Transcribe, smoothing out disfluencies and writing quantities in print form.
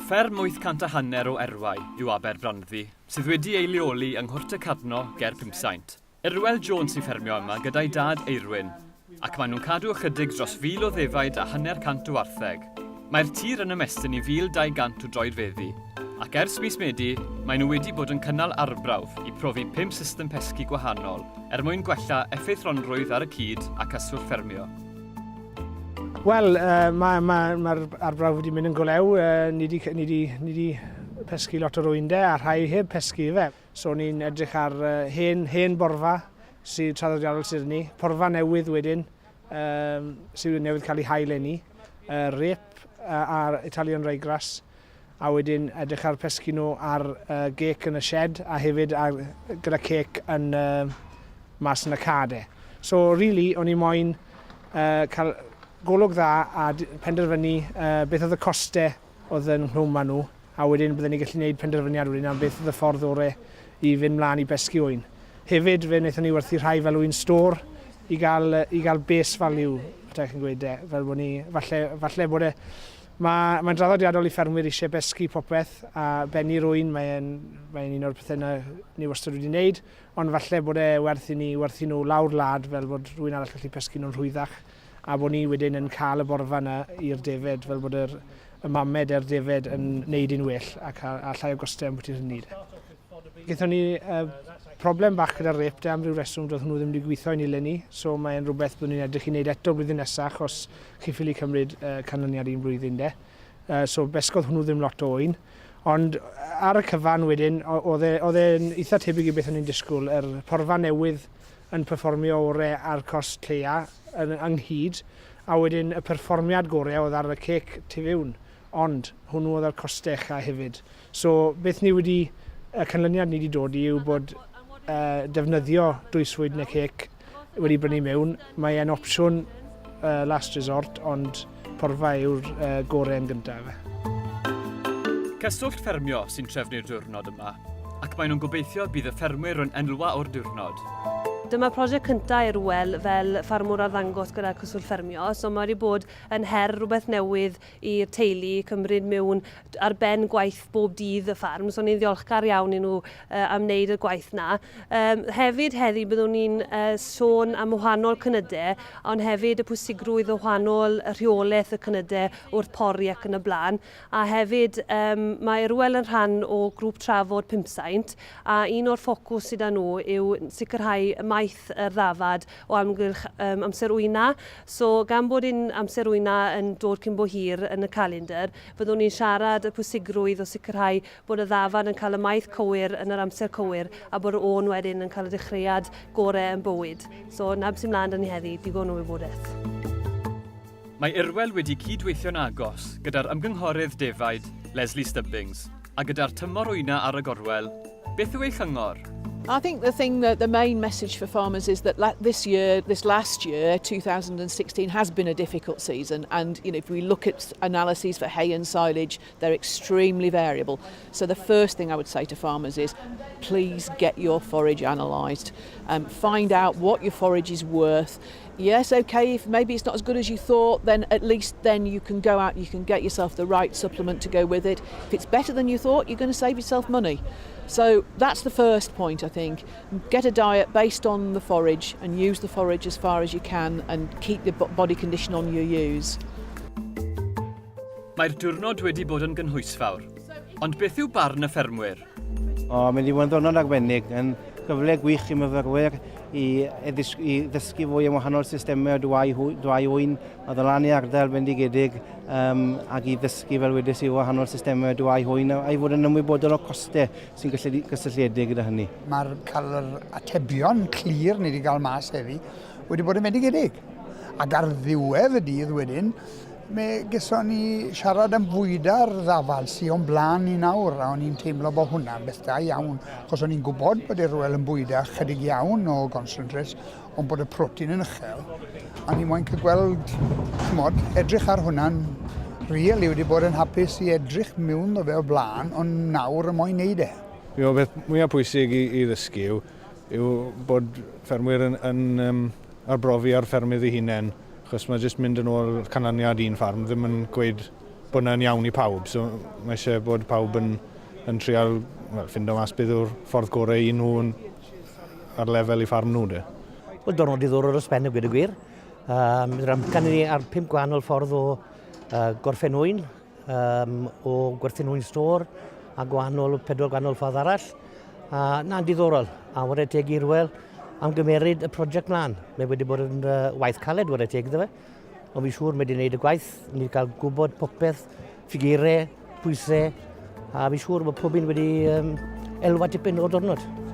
Fferm 800 a hanner o erwau yw Aberbranddu, sydd wedi ei leoli yng Nghwrt y Cadno ger Pumsaint. Irwel Jones sy'n ffermio yma gyda'i dad Eirwyn, ac maen nhw'n cadw ychydig dros 1,000 o ddefaid a hanner cant o wartheg. Mae'r tir yn ymestyn i 1,200 o droedfeddi, ac ers mis Medi, maen nhw wedi bod yn cynnal arbrawf i profi pum system pesgi gwahanol er mwyn gwella effeithlonrwydd ar y cyd a cyswllt ffermio. Wel, uh, mae'r ma, ma, ma arbrawf wedi mynd yn golew. Uh, ni wedi ni di, ni di pesgi lot o'r ŵyn de, a rhai heb pesgi fe. So ni'n edrych ar hen, hen borfa sydd traddodiadol sydd ni, porfa newydd wedyn, um, sydd newydd cael ei hail eni, uh, rape uh, a'r Italian ryegrass, a wedyn edrych ar pesgi nhw ar uh, gec yn y shed a hefyd ar, gyda cec yn uh, mas yn y cade. So really, o'n i moyn uh, cael golwg dda a penderfynu uh, beth oedd y costau oedd yn nghlwm â nhw, a wedyn bydden ni gallu gwneud penderfyniad wedyn am beth oedd y ffordd ore i fynd mlaen i besgi ŵyn. Hefyd, fe wnaethon ni werthu rhai fel ŵyn stôr i gael, i gael base value, petai chi'n gweud e, fel bod ni, falle, falle bod e, Mae, mae'n draddodiadol i ffermwyr eisiau besgi popeth a bennu'r ŵyn, mae'n mae un o'r pethau yna ni wastad wedi wneud, ond falle bod e werth i ni werthu nhw lawr wlad fel bod rhywun arall gallu pesgi nhw'n rhwyddach a bod ni wedyn yn cael y borfa yna i'r defaid fel bod yr, y mamed a'r defaid yn neud un well ac a, a llai o gostau ambwti'r hynny. De. Gaethon ni uh, problem bach gyda'r rape de am ryw reswm doedd hwnnw ddim wedi gweithio i ni eleni, so mae'n rhywbeth byddwn ni'n edrych i wneud eto blwyddyn nesaf achos chi ffili cymryd uh, canlyniad un blwyddyn de. Uh, so besgodd hwnnw ddim lot o oen. Ond ar y cyfan wedyn, oedd e, e'n eitha tebyg i beth o'n i'n disgwyl, yr porfa newydd yn perfformio ore ar cost lleia yn ynghyd, a wedyn y perfformiad gore oedd ar y cêc tu fewn, ond hwnnw oedd ar costau ucha hefyd. So beth ni wedi, y canlyniad ni wedi dod i yw bod uh, defnyddio dwysfwyd neu cêc wedi brynu mewn, mae e'n opsiwn uh, last resort, ond porfa yw'r uh, gore yn gyntaf. Cyswllt Ffermio sy'n trefnu'r diwrnod yma, ac maen nhw'n gobeithio bydd y ffermwyr yn elwa o'r diwrnod. Dyma prosiect cyntaf Irwel fel ffarmwr arddangos gyda Cyswllt Ffermio, so mae wedi bod yn her rhywbeth newydd i'r teulu cymryd mewn ar ben gwaith bob dydd y ffarm, so ni'n ddiolchgar iawn i nhw uh, am wneud y gwaith na. Um, hefyd heddi byddwn ni'n uh, sôn am wahanol cynydau, ond hefyd y pwysigrwydd o wahanol rheolaeth y cynydau wrth pori ac yn y blaen. A hefyd um, mae Irwel yn rhan o grŵp trafod Pumsaint a un o'r ffocws sydd â nhw yw sicrhau maeth yr ddafad o amgylch um, amser wyna. So gan bod un amser wyna yn dod cyn bo hir yn y calendr, fyddwn ni'n siarad y pwysigrwydd o sicrhau bod y ddafad yn cael y maeth cywir yn yr amser cywir a bod yr ôn wedyn yn cael y dechreuad gorau yn bywyd. So 'na beth sy'n mlaen 'da ni heddi, digon o wybodaeth. Mae Irwel wedi cyd-weithio'n agos gyda'r ymgynghorydd defaid, Lesley Stubbings, a gyda'r tymor wyna ar y gorwel, beth yw ei chyngor? I think the thing that the main message for farmers is that this year, this last year, 2016, has been a difficult season. And you know, if we look at analyses for hay and silage, they're extremely variable. So the first thing I would say to farmers is, please get your forage analysed. Um, find out what your forage is worth yes, okay, if maybe it's not as good as you thought, then at least then you can go out, you can get yourself the right supplement to go with it. If it's better than you thought, you're going to save yourself money. So that's the first point, I think. Get a diet based on the forage and use the forage as far as you can and keep the body condition on your ewes. Mae'r diwrnod wedi bod yn gynhwysfawr. Ond beth yw barn y ffermwyr? O, mae wedi bod yn ddiwrnod arbennig, yn gyfle gwych i myfyrwyr i, i ddysgu fwy am wahanol systemau o dwau, dwau ŵyn a ddod lan i ardal bendigedig um, ac i ddysgu fel wedes i wahanol systemau o dwau hwyn a, i fod yn ymwybodol o costau sy'n gysylltiedig gyda hynny. Mae'r cael yr atebion clir ni wedi cael mas heddi wedi bod yn bendigedig. Ac ar ddiwedd y dydd wedyn, me geson ni siarad am fwyda'r ddafad sy o'n blaen ni nawr, a o'n i'n teimlo bod hwnna'n beth da iawn, achos o'n i'n gwybod bod Irwel yn bwyda chydig iawn o concentrates, ond bod y protein yn uchel. A ni moyn cael gweld, ch'mod, edrych ar hwnna'n really wedi bod yn hapus i edrych mewn o fe o blaen, ond nawr y moyn neud e. Fi'n meddwl beth mwyaf pwysig i, i ddysgu yw, yw bod ffermwyr yn, yn um, arbrofi ar ffermydd eu hunain, achos mae jyst mynd yn ôl canlyniad un ffarm ddim yn gweud bod yna'n iawn i pawb. So mae eisiau bod pawb yn, yn trial well, ffindo mas beth yw'r ffordd gorau i nhw ar lefel i ffarm nhw. De. Wel, diwrnod diddorol dros ben, a gweud y gwir. Um, yr amcan i ni ar pump gwahanol ffordd o uh, gorffen ŵyn, um, o gwerthu nhw'n stôr a gwahanol, pedwar gwahanol ffordd arall. A na'n diddorol, a ware teg i Rwel am gymeryd y prosiect mlaen. Mae wedi bod yn uh, waith caled ware teg iddo fe, ond fi'n siŵr mae wedi gwneud y gwaith, ni wedi cael gwybod popeth, ffigurau, pwysau, a fi'n siŵr bod pob un wedi um, elwa tipyn o'r diwrnod.